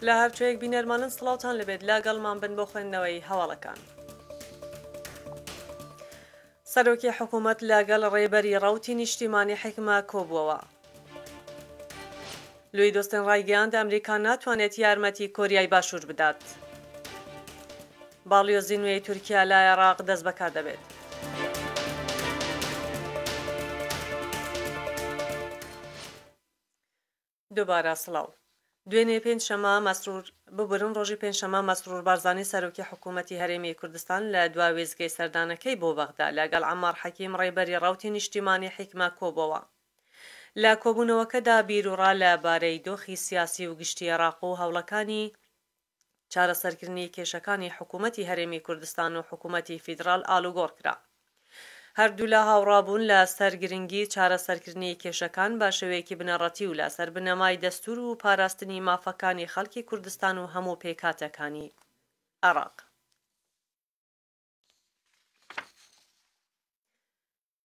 لە هەرکوێیەک بینەرمانن سڵاوتان لێبێت لەگەڵمان بن بۆ خوێندنەوەی هەواڵەکان. سەرۆکی حکوومەت لەگەڵ ڕێبەری ڕەوتی نیشتیمانی حیکمە کۆبووەوە. لوید ئۆستن ڕایگەیاند ئەمریکا ناتوانێت یارمەتی کۆریای باشوور بدات. باڵیۆزی نوێی تورکیا لە عێراق دەستبەکار دەبێت. دووبارە سڵاو. دوێنێ پێنجشەممە مەسرور ببورن ڕۆژی پێنجشەممە مەسرور بارزانی سەرۆکی حکوومەتی هەرێمی کوردستان لە دوا وێستگەی سەردانەکەی بۆ بەغدا لەگەڵ عەمار حەکیم ڕێبەری ڕەوتی نیشتیمانی حیکمە کۆبۆوە. لە کۆبوونەوەکەدا بیروڕا لە بارەی دۆخی سیاسی و گشتی عێراق و هەوڵەکانی چارەسەرکردنی کێشەکانی حکوومەتی هەرێمی کوردستان و حکوومەتی فیدڕال ئالوگۆڕ کرا. هەردوولا هاوڕابوون لە سەر گرنگی چارەسەرکردنی کێشەکان بە شێوەیەکی بنەڕەتی و لە سەر بنەمای دەستوور و پاراستنی مافەکانی خەڵکی کوردستان و هەموو پێکهاتەکانی عێراق.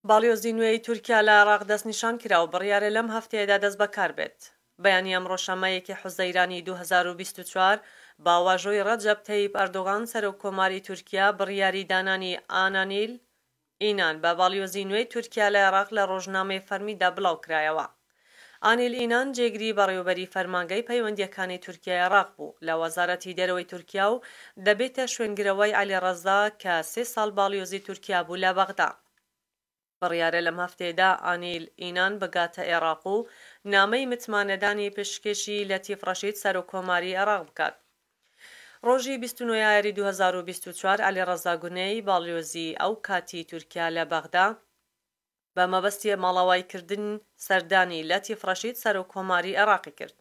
باڵیۆزی نوێی تورکیا لە عێراق دەستنیشان کرا و بڕیارە لەم هەفتەیەدا دەستبەکار بێت. بەیانی ئەمڕۆ شەممە یەکی حوزەیرانی 2024 بە واژۆی ڕەجەب تەیب ئەردۆغان سەرۆک کۆماری تورکیا بڕیاری دانانی ئانانیل ئینان بە باڵیۆزی نوێی تورکیا لە عێراق لە ڕۆژنامەی فەرمیدا بڵاوکرایەوە. ئانیل ئینان جێگری بەڕێوەبەری فەرمانگەی پەیوەندییەکانی تورکیای عێراق بوو لە وەزارەتی دەرەوەی تورکیا و دەبێتە شوێنگرەوەی عەلی ڕەزا کە سێ ساڵ باڵیۆزی تورکیا بوو لە بەغدا. بڕیارە لەم هەفتەیەدا ئانیل ئینان بگاتە عێراق و نامەی متمانەدانی پێشکێشی لەتیف ڕەشید سەرۆک کۆماری عێراق بکات. ڕۆژی 29 ئایاری 2024 عەلی ڕەزا گونەی باڵیۆزی ئەو کاتی تورکیا لە بەغدا بە مەبەستی ماڵاوایکردن سەردانی لەتیف ڕەشید سەرۆک کۆماری عێراقی کرد.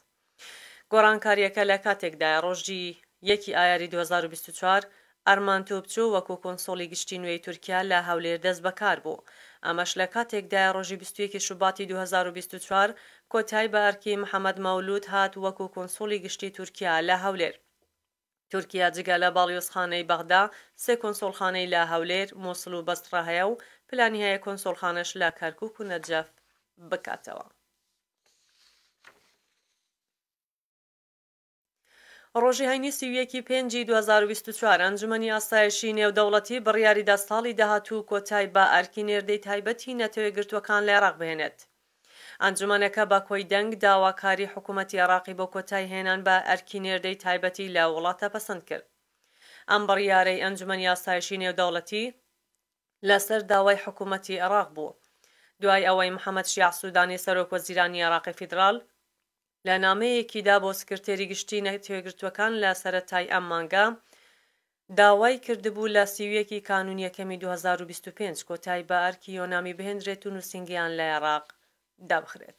گۆڕانکارییەکە لە کاتێکدایە ڕۆژی یەکی ئایاری 2024 ئەرمان تۆپچۆ وەکو کونسوڵی گشتی نوێی تورکیا لە هەولێر دەستبەکار بوو. ئەمەش لە کاتێکدایە ڕۆژی 21 شوباتی 2024 کۆتایی بە ئەرکی محەمەد مەولود هات وەکو کونسوڵی گشتی تورکیا لە هەولێر. تورکیا جگە لە باڵیۆزخانەی بەغدا، سێ کونسوڵخانەی لە هەولێر، موسڵ و بەسڕە هەیە و پلانی هەیە کونسوڵخانەش لە کەرکوک و نەجەف بکاتەوە. ڕۆژی هەینی 31 ی پێنجی 2024 ئەنجومەنی ئاسایشی نێودەوڵەتی بڕیاریدا ساڵی داهاتوو کۆتای بە ئەرکی نێردەی تایبەتی نەتەوەیەکگرتووەکان لە عێراق بهێنێت. ئەنجومەنەکە بە کۆی دەنگ داواکاری حکومەتی عێراقی بۆ کۆتایی هێنان بە ئەرکی نێردەی تایبەتی لە وڵاتە پەسەند کرد. ئەم بڕیارەی ئەنجومەنی ئاسایشی نێودەوڵەتی لەسەر داوای حکومەتی عێراق بوو دوای ئەوەی محەمەد شیاع سودانی سەرۆک وەزیرانی عێراقی فیدراڵ لە نامەیەکیدا بۆ سکرتێری گشتی نەتەوەیەکگرتووەکان لە سەرەتای ئەم مانگە داوای کردبوو لە 31 ی کانوونی یەکەمی 2025 کۆتایی بە ئەرکی یۆنامی بهێندرێت و نووسینگەیان لە عێراق دابخرێت.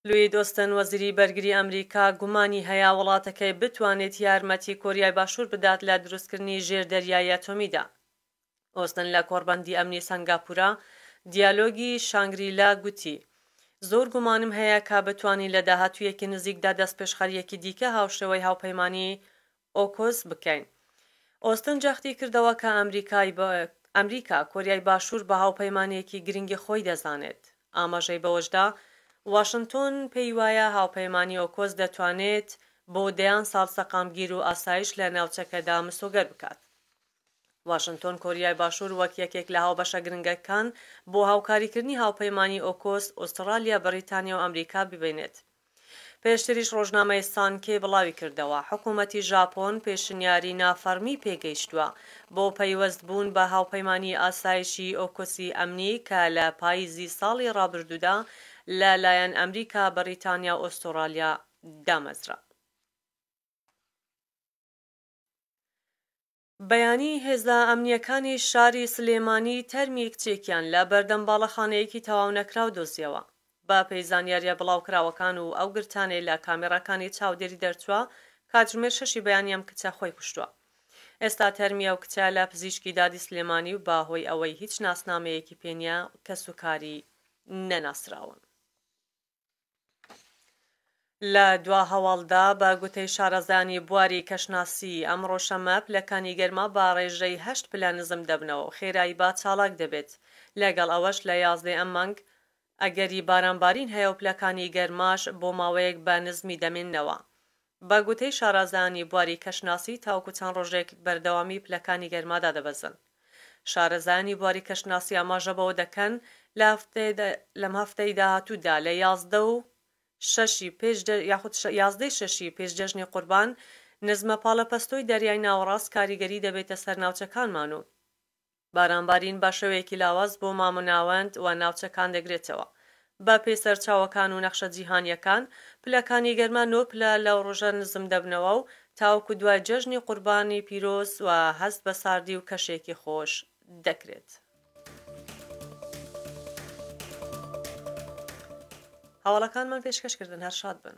لوید ئۆستن وەزیری بەرگری ئەمریکا گومانی هەیە وڵاتەکەی بتوانێت یارمەتی کۆریای باشوور بدات لە دروستکردنی ژێر دەریایی ئەتۆمیدا. ئۆستن لە کۆڕبەندی ئەمنی سەنگاپورە دیالۆگی شانگریلا گوتی، زۆر گومانم هەیە کە بتوانین لە داهاتوویەکی نزیکدا دەستپێشخەرییەکی دیکە هاوشێوەی هاوپەیمانی ئۆکۆس بکەین. ئۆستن جەختی کردەوە کە ئەمریکا کۆریای باشوور بە هاوپەیمانێکی گرنگی خۆی دەزانێت. ئاماژەی بەوەشدا، واشنتۆن پێی وایە هاوپەیمانی ئۆکۆس دەتوانێت بۆ دەیان ساڵ سەقامگیر و ئاسایش لە ناوچەکەدا مسۆگەر بکات. واشنتۆن کۆریای باشوور وەک یەکێک لە هاوبەشە گرنگەکان بۆ هاوکاریکردنی هاوپەیمانی ئۆکۆس، ئوستڕالیا، بەریتانیا و ئەمریکا ببینێت. پێشتریش ڕۆژنامەی سانکێ بڵاویکردەوە، حکومەتی ژاپۆن پێشنیاری نافەڕمی پێگەیشتووە بۆ پەیوەستبوون بە هاوپەیمانی ئاسایشی ئۆکۆسی ئەمنی کە لە پاییزی ساڵی ڕابردوودا لە لایەن ئەمریکا، بەریتانیا و ئوستوڕالیا دامەزرا. بەیانی هێزە ئەمنییەکانی شاری سلێمانی تەرمی کچێکیان لە بەردەم باڵەخانەیەکی تەواونەکراو دۆزیەوە. بە پێی زانیارییە بڵاوکراوەکان و ئەو گرتانەی لە کامێراکانی چاودێری دەرچووە، کاتژمێر شەشی بەیانی ئەم کچە خۆی کوشتووە. ئێستا تەرمی ئەو کچە لە پزیشکی دادی سلێمانی و بە هۆی ئەوەی هیچ ناسنامەیەکی پێ نییە، کەسوکاری نەناسراون. لە دوا هەواڵدا بە گوتەی شارەزایانی بواری کەشناسی، ئەمڕۆ شەممە پلەکانی گەرما بە ڕێژەی هەشت پلە نزم دەبنەوە و خێرایی با چالاک دەبێت، لەگەڵ ئەوەش لە یازدەی ئەم مانگ. ئەگەری بارانبارین هەیە و پلەکانی گەرماش بۆ ماوەیەک بە نزمی دەمێننەوە. بە گوتەی شارەزایانی بواری کەشناسی تاوەکو چەند ڕۆژێک بەردەوامی پلەکانی گەرما دادەبەزن. شارەزایانی بواری کەشناسی ئاماژە بەوە دەکەن لە لەم هەفتەی داهاتوودا لە 11 و شەشی پێش یاخود یازدەی شەشی پێش جەژنی قوربان نزمە پاڵەپەستۆی دەریای ناوەڕاست کاریگەری دەبێتە سەر ناوچەکانمان و بارانبارین بە شێوەیەکی لاواز بۆ مامناوەند و ناوچەکان دەگرێتەوە. بە پێی سەرچاوەکان و نەخشە جیهانییەکان، پلەکانی گەرما نۆ پلە لەو ڕۆژە نزم دەبنەوە و تاوەکو دوای جەژنی قوربانی پیرۆز و هەست بە ساردی و کەشێکی خۆش دەکرێت. هەواڵەکانمان پێشکەش کردن هەر شاد بن.